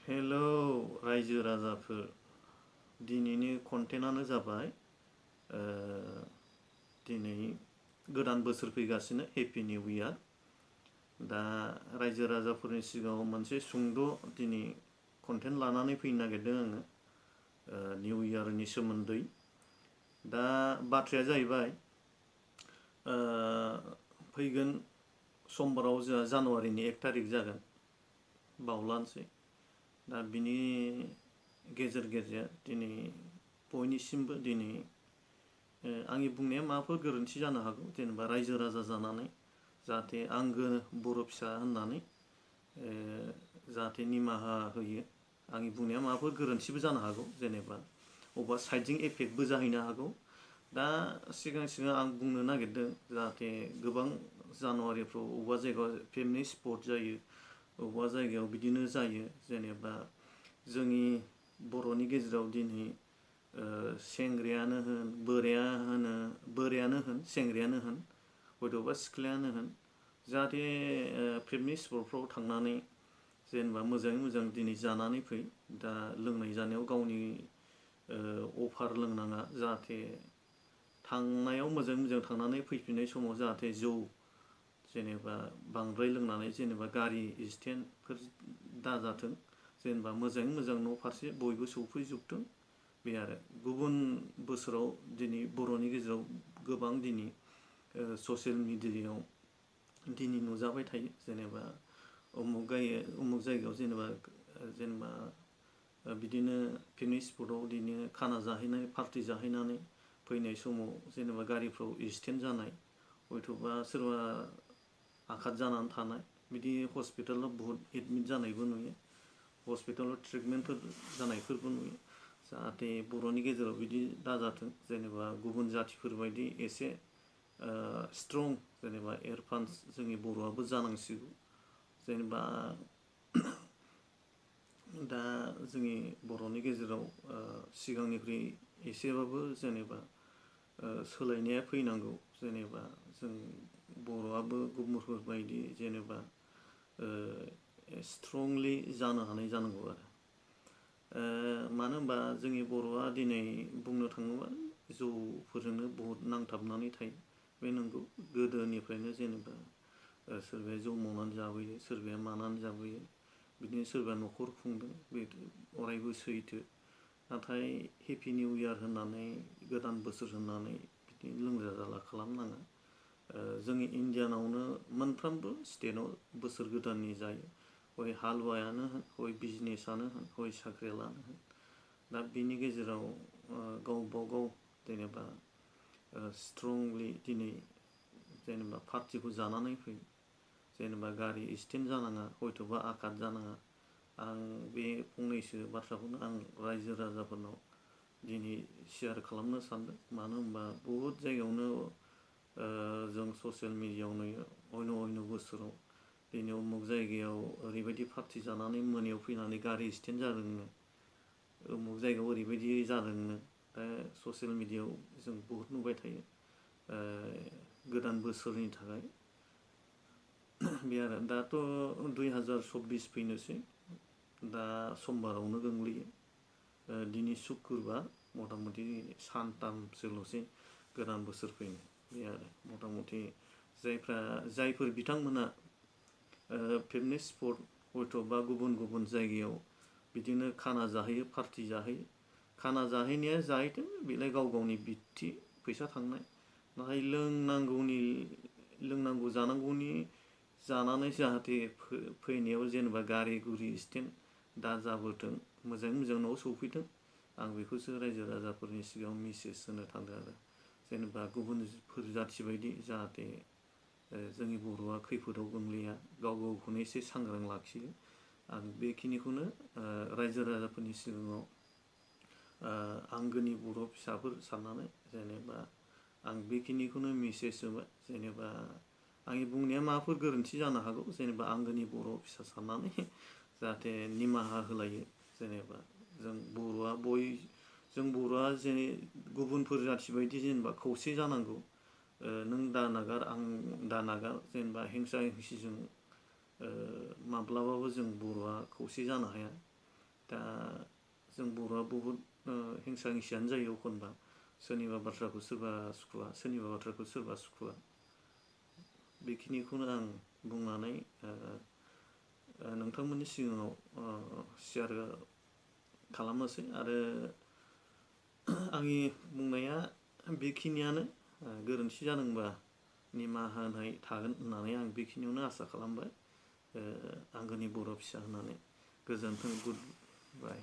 Hello रायजो राजाफोर, दिनैनि कन्टेन्टआनो जाबाय दिनै गोदान बोसोर फैगासिनो, हेपि निउ इयार। दा रायजो राजाफोरनि सिगाङाव मोनसे सुंद' दिनै कन्टेन्ट लानानै फैनो नागिरदों आङो निउ इयारनि सोमोन्दै। दा बाथ्राया जाहैबाय फैगोन समबाराव जोंहा जानुवारिनि 1 तारिख जागोन, बावलानोसै। दा बिनि गेजेर गेजेर दिनै बयनिसिमबो दिनै आंनि बुंनाया माबाफोर गोरोन्थि जानो हागौ, जेनेबा रायजो राजा जानानै जाहाथे आंगो बर' फिसा होननानै जाहाथे निमाहा होयो। आंनि बुंनाया माबाफोर गोरोन्थिबो जानो हागौ, जेनेबा अबेबा साइडजों एफेक्टबो जाहैनो हागौ। दा सिगां आं बुंनो नागिरदों जाहाथे गोबां जानुवारिफ्राव अबेबा जायगायाव पिकनिक स्पट जायो, अबेबा जायगायाव बिदिनो जायो। जेनेबा जोंनि बर'नि गेजेराव दिनै सेंग्रायानो होन बोरायानो होन सेंग्रायानो होन हयथ'बा सिख्लायानो होन जाहाथे पिकनिक स्पटफ्राव थांनानै जेनेबा मोजाङै मोजां दिनै जानानै फै। दा लोंनाय जानायाव गावनि अभार लोंनाङा, जाहाथे थांनायाव मोजाङै मोजां थांनानै फैफिननाय समाव जाहाथे जौ जेनेबा बांद्राय लोंनानै जेनेबा गारि एक्सिडेन्टफोर दाजाथों, जेनेबा मोजाङै मोजां न' फारसे बयबो सौफैजोबथों। बे आरो गुबुन बोसोराव दिनै बर'नि गेजेराव गोबां दिनै ससियेल मिडियायाव दिनै नुजाबाय थायो, जेनेबा उमुक जायगायाव जेनेबा बिदिनो पिकनिक स्पटआव बिदिनो खाना जाहैनाय पार्टि जाहैनानै फैनाय समाव जेनेबा गारिफ्राव एक्सिडेन्ट जानाय, हयथ'बा सोरबा आघात जानानै थानाय, बिदि हस्पिटालाव बुहुत एडमिट जानायबो नुयो, हस्पिटालाव ट्रिटमेन्टफोर जानायफोरबो नुयो। जाहाथे बर'नि गेजेराव बिदि दाजाथों, जेनेबा गुबुन जाथिफोरबायदि एसे स्ट्रं जेनेबा एडभान्स जोंनि बर'आबो जानांसिगौ। जेनेबा दा जोंनि बर'नि गेजेराव सिगांनिख्रुइ एसेबाबो जेनेबा सोलायनाया फैनांगौ। जेनेबा जों बर'आबो गुबुनफोरबायदि जेनेबा स्ट्रंलि जानो हानाय जानांगौ आरो। मानो होनबा जोंनि बर'आ दिनै बुंनो थाङोबा जौफोरजोंनो बहुद नांथाबनानै थायो। बे नंगौ, गोदोनिफ्रायनो जेनेबा सोरबाया जौ मावनानै जाबोयो, सोरबाया मानानै जाबोयो, बिदिनो सोरबा न'खर खुंदों, बे अरायबो सैथो। नाथाय हेपि निउ इयार होननानै गोदान बोसोर होननानै बिदि लोंजा जाला खालामनाङा। जोंनि इण्डियानावनो मोनफ्रोमबो स्टेटआव बोसोर गोदाननि जायो, हय हालुवायानो होन, हय बिजनेसआनो होन, हय साख्रियालानो होन। दा बिनि गेजेराव गावबा गाव जेनेबा स्ट्रंलि दिनै जेनेबा पार्टिखौ जानानै फै, जेनेबा गारि एक्सिडेन्ट जानाङा, हयथ'बा आघात जानाङा। आं बे फंनैसो बाथ्राखौनो आं रायजो राजाफोरनाव दिनै शेयार खालामनो सानदों। मानो होनबा बहुद जायगायावनो जों ससियेल मिडियायाव नुयो, अन्य बोसोराव दिनै उमुक जायगायाव ओरैबायदि पार्टि जानानै मोनायाव फैनानै गारि एक्सिडेन्ट जादोंनो, उमुक जायगायाव ओरैबायदि जादोंनो। दा ससियेल मिडियायाव जों बहुद नुबाय थायो गोदान बोसोरनि थाखाय। बे आरो दाथ' 2024 फैनोसै, दा समबारावनो गोग्लैयो। दिनै सुक्रुबार, मथा मथि सानथामसोल'सै गोदान बोसोर फैनो। बे आरो मथा मथि जायफोर बिथांमोना पिकनिक स्पट हयथ'बा गुबुन गुबुन जायगायाव बिदिनो खाना जाहैयो, पार्टि जाहैयो। खाना जाहैनाया जाहैथों, बेलाय गाव गावनि बित्ति, फैसा थांनाय। नाथाय लोंनांगौ जानांगौनि जानानै जाहाथे फैनायाव जेनेबा गारि गुरि एक्सिडेन्ट दा जाबोथों, मोजाङै मोजां न'आव सौफैथों। आं बेखौसो रायजो राजाफोरनि सिगाङाव मेसेज होनो थांदों आरो। जेनेबा गुबुनफोर जाथि बायदि जाहाथे जोंनि बर'आ खैफोदाव गोग्लैया, गाव गावखौनो एसे सांग्रां लाखियो। आं बेखिनिखौनो रायजो राजाफोरनि सिगाङाव आंगोनि बर' फिसाफोर साननानै जेनेबा आं बेखिनिखौनो मेसेज होबाय। जेनेबा आंनि बुंनाया माबाफोर गोरोन्थि जानो हागौ, जेनेबा आंगोनि बर' फिसा साननानै जाहाथे निमाहा होलायो। जेनेबा जों बर'आ गुबुनफोर जाथि बायदि जेनेबा खौसे जानांगौ। नों दा नागार आं दा नागार, जेनेबा हिंसा हिंसिजों माब्लाबाबो जों बर'आ खौसे जानो हाया। दा जों बर'आ बहुद हिंसा हिंसियानो जायो एखनबा सोरनिबा बाथ्राखौ सोरबा सुखुवा सोरनिबा बाथ्राखौ सोरबा सुखुवा बेखिनिखौनो आं बुंनानै नोंथांमोननि सिगाङाव शेयार खालामनोसै आरो आंनि बुंनाया बेखिनियानो गोरोन्थि जादोंबा निमाहा होनाय थागोन होननानै आं बेखिनियावनो आसा खालामबाय आंगोनि बर' फिसा होननानै गोजोन्थों गुड बाय।